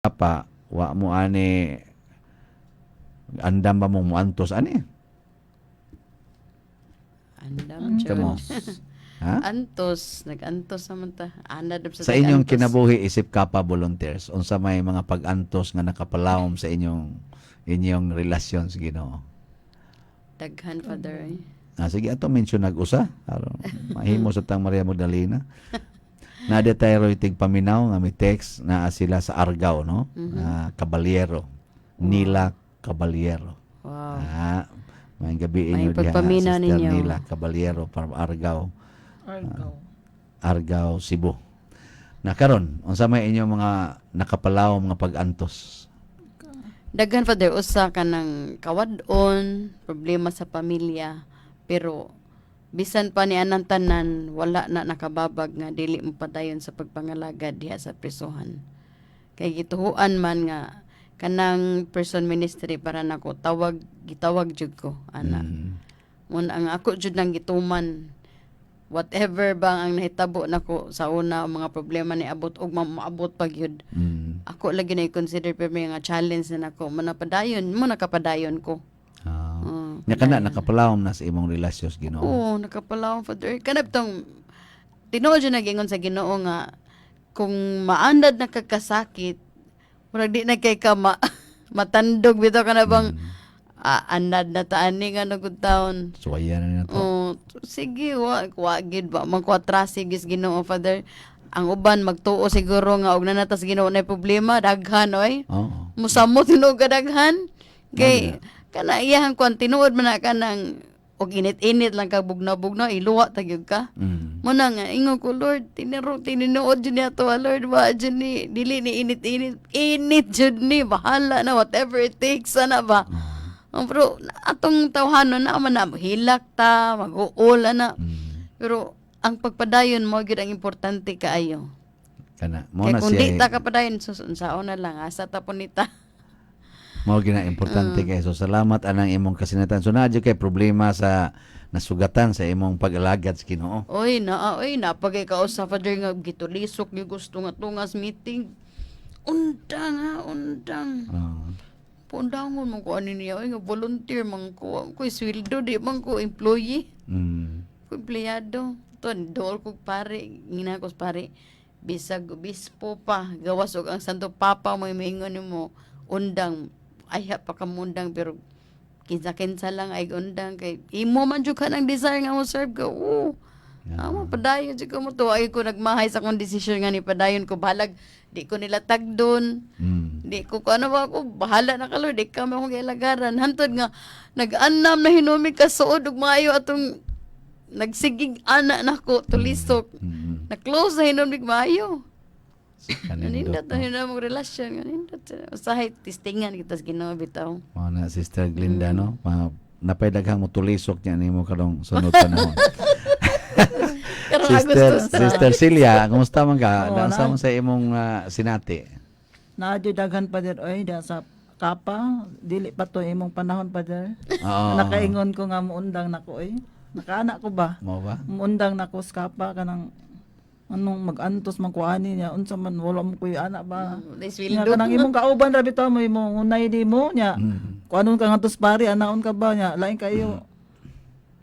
Pa wa mo ani andam ba mong muantos ani? Andam Kamo. jud. Ha? Antos, nag-antos naman ta. Anad Sa inyong kinabuhi isip kapa volunteers, unsa may mga pag-antos nga nakapalawom sa inyong inyong relasyon sa Ginoo? Daghan, Father, eh. Ah, sige, ato mention nag-usa aron mahimo sa tang Maria Magdalena. Nadia tayo roy tig paminaw nga may text naa sila sa Argao, no? Ah, Caballero. Nila Caballero. Wow. Ah, may gabi inyo May diha, pagpaminaw Sister ninyo. Nila Caballero from Argao. Argao. Argao, Cebu. Na karon, unsa may inyong mga nakapalawom nga pag-antos? Daghan, Father, usa ka ng kawad-on, problema sa pamilya, pero bisan pa ni anang tanan, wala na nakababag nga dili mo padayon sa pagpangalagad diha sa prisuhan. Kay gituhuan man nga kanang person ministry para nako tawag gitawag jud ko ana. Mun ang ako jud nang gituman whatever bang ang nahitabo nako sa una, ang mga problema ni abot og maabot pa gyud. Ako lagi na i-consider pero may nga challenge na nako mo napadayon mo nakapadayon ko. Ah. Mm, Nya kana nakapalawom na sa imong relasyon sa Ginoo. Oo, nakapalawom, Father. Kanab tong tinuod jud nagingon sa Ginoo nga kung maandad na kagkasakit, murag di na kay ka matandog bitaw ka na bang ah, anad na taani nga nagud taon. Suwaya na nato. Oh, sige, wa wa gid ba man ko atrasi gis Ginoo, Father. Ang uban magtuo siguro nga og nanatas Ginoo na problema daghan oy. Oo. Musamo tinuod ka daghan. Kay kana iyahang kuan tinuod man na kanang og init-init lang ka bugnaw-bugnaw iluwa ta gyud ka. Mo na nga ingon ko, "Lord, tiniro tinuod jud niya to, ah, Lord, wa jud ni dili ni init-init, init jud ni, bahala na whatever it takes," ana ba. Oh, pero atong tawhanon na man na hilak ta, mag-uol ana. Pero ang pagpadayon mo gyud ang importante kaayo. Kana mo Kay na kung di siya ta kapadayon sus unsaon na lang asa ta punita. Mao gina importante kay, so salamat anang imong kasinatan. So naa jud kay problema sa nasugatan sa imong pag-alagad sa Ginoo? Oy, naa oy, napagay ka sa Father nga gitulisok yung gusto nga tungas meeting. Undang ha, undang. Oo. Pundangon man ko ani niya oy nga volunteer man ko. Ko sweldo di man ko employee. Ko empleyado. To dool ko pare, ngina ko sa pare. Bisag obispo pa, gawas og ang Santo Papa mo maingon nimo undang ayha pa ka mundang pero kinsa-kinsa lang ay undang kay imo man jud ka ng desire nga mo serve ka. Oo. Amo padayon jud ko mo to ay ko nagmahay sa akong desisyon nga ni padayon ko balag di ko nila tagdon. Di ko ko ano ba ako bahala na ka, Lord, di ka mo akong gialagaran hantod nga nag-anam na hinumi ka suod ug maayo atong nagsigig ana nako tulisok. Na close na hinumi maayo. Kanindot, Nindot na hinom og relasyon nga nindot. Usahay testingan kita sa Ginoo bitaw. Mao na Sister Glinda, no. Ma napay daghang motulisok niya nimo karong sunod panahon. Karong Sister Agustus na. Sister Celia, kumusta man ka? Oo, Naunsa man sa imong sinati? Naa jud daghan, Father, oy, da sa kapa dili pa to imong panahon, Father. Oo. Nakaingon ko nga muundang nako oy. Nakaana ko ba? Mao ba? Muundang nako sa kapa kanang anong magantos man ko ani niya unsa man wala mo kuy ana ba. May Nya sweldo. kanang imong kauban ra bitaw mo imong unay di mo nya. Kung anon ka ngadto sa pare anaon ka ba nya lain kayo.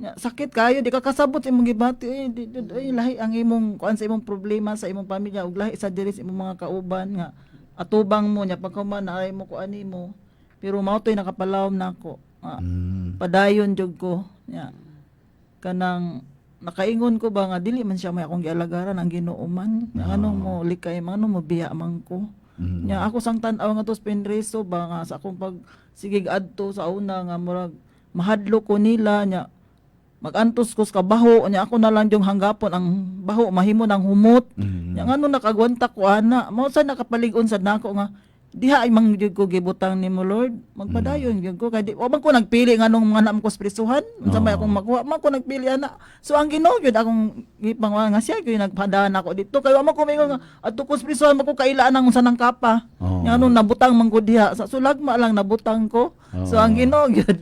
Nya sakit kayo di ka kasabot sa imong gibati eh di, di, ay, lahi ang imong kuan sa imong problema sa imong pamilya ug lahi sa diri sa imong mga kauban nga atubang mo nya pagkuman na ay mo kuan nimo. Pero mao to'y nakapalawom nako. Nga, padayon jud ko nya kanang nakaingon ko ba nga dili man siya may akong gialagaran ang Ginoo man nga anong mo likay man anong mo biya man ko. Nya ako sang tan-aw nga to sa Penreso ba nga sa akong pag sigig adto sa una nga murag mahadlok ko nila nya magantos ko sa kabaho nya ako na lang yung hanggapon ang baho mahimo ng humot. Nya ngano nakagwanta ko ana mao sa nakapalig-on sad nako nga diha ay mang jud ko gibutang nimo Lord magpadayon gyud ko kay di wa man ko nagpili nganong mga anak ko sa prisuhan unsa may akong makuha man ko nagpili ana. So ang Ginoo gyud akong gipangwa nga siya gyud nagpadaan ako dito kay wa man ko mingon nga adto ko sa prisuhan man ko kailaan ang unsa ng kapa. Oo. Nya anong nabutang man ko diha sa sulagma lang nabutang ko. So ang Ginoo gyud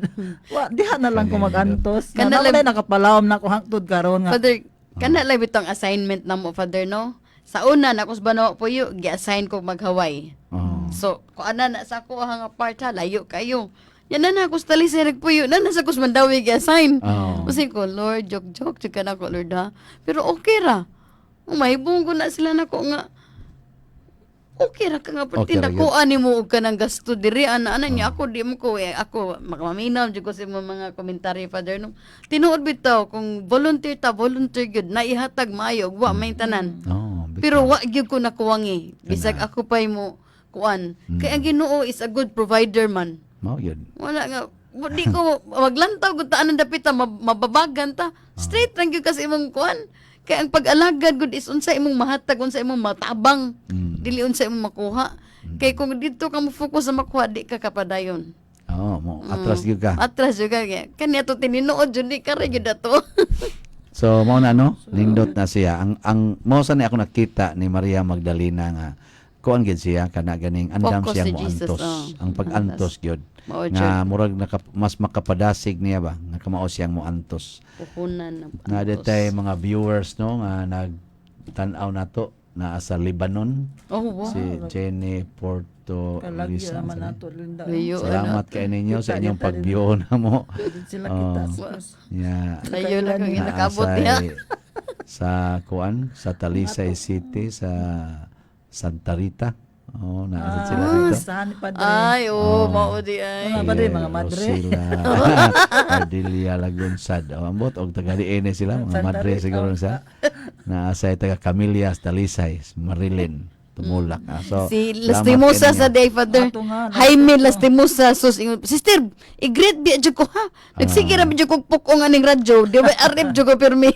wa diha na lang ko magantos Kana na lang- na nakapalawom na ko hangtod karon nga. Father, kana lang bitong assignment namo, Father, no? Sa una, na kus banawa puyo, gi-assign ko maghaway. Oo. So, kuan na sa ako nga part ha, layo kayo. Yan na na ako sa Talisay nagpuyo. Na na sa ako sa Mandawi gi-assign. Kasi ko, "Lord, joke joke, joke ka na ko, Lord ha." Pero okay ra. Mahibong ko na sila nako nga okay ra ka nga Okay okay ra gyud. ko ani mo og kanang gasto diri ana ana niya. Ako di mo ko eh, ako makamaminaw jud ko sa imong mga komentaryo, Father, no. Tinuod bitaw kung volunteer ta, volunteer gyud na ihatag maayo ug wa may tanan. Oh, bitaw. Pero wa gyud ko nakuwangi bisag ako pay mo kuan kay ang Ginoo is a good provider man. Mao yun. Wala nga di ko maglantaw gud ta anang dapita mababagan ta. Straight lang gyud kasi imong kuan kay ang pag-alagad gud is unsa imong mahatag, unsa imong matabang, dili unsa imong makuha, kay kung didto ka mo focus sa makuha, di ka kapadayon. Oh, mo atras gyud ka. Atras jud ka kani ato tinuod jud di ka ra gyud ato. So mao na, no, nindot na siya. Ang mao sa ni ako nakita ni Maria Magdalena nga kuan gyud siya kana ganing andam Focus siya si mo Jesus, antos. oh. Ang pag-antos gyud. Mao Nga murag naka, mas makapadasig niya ba nga kamao siyang moantos. Puhunan ng Nga antos. tay mga viewers, no, nga nagtan-aw nato naa sa Lebanon. Si Jenny Porto Kalagyo Lisa. naman nato, Linda. Layo, Salamat kay ninyo sa Kita inyong kita din. pag-view na mo. Di sila kita. Oh. Yeah. Layo na kang inakabot Naasay niya. Sa kuan sa Talisay City, sa Santa Rita. Oh, naa sila dito. Saan ni Padre? Ay, oh, mao di ay. Mga padre, mga madre. Rosila Ardelia Lagunsad. Oh, ambot og taga diin sila, mga Santa madre Rita. siguro sa. Naasay taga Camillas, Talisay, Marilyn, Tumulak. Ah, so, Si salamat Lastimosa kay sa ninyo. day, Father. Ato nga, Jaime Lastimosa sus ingon, "Sister, i-greet biya jud ko ha. Nagsige ra jud kog pukong aning radyo. Di ba RF jud ko pirmi."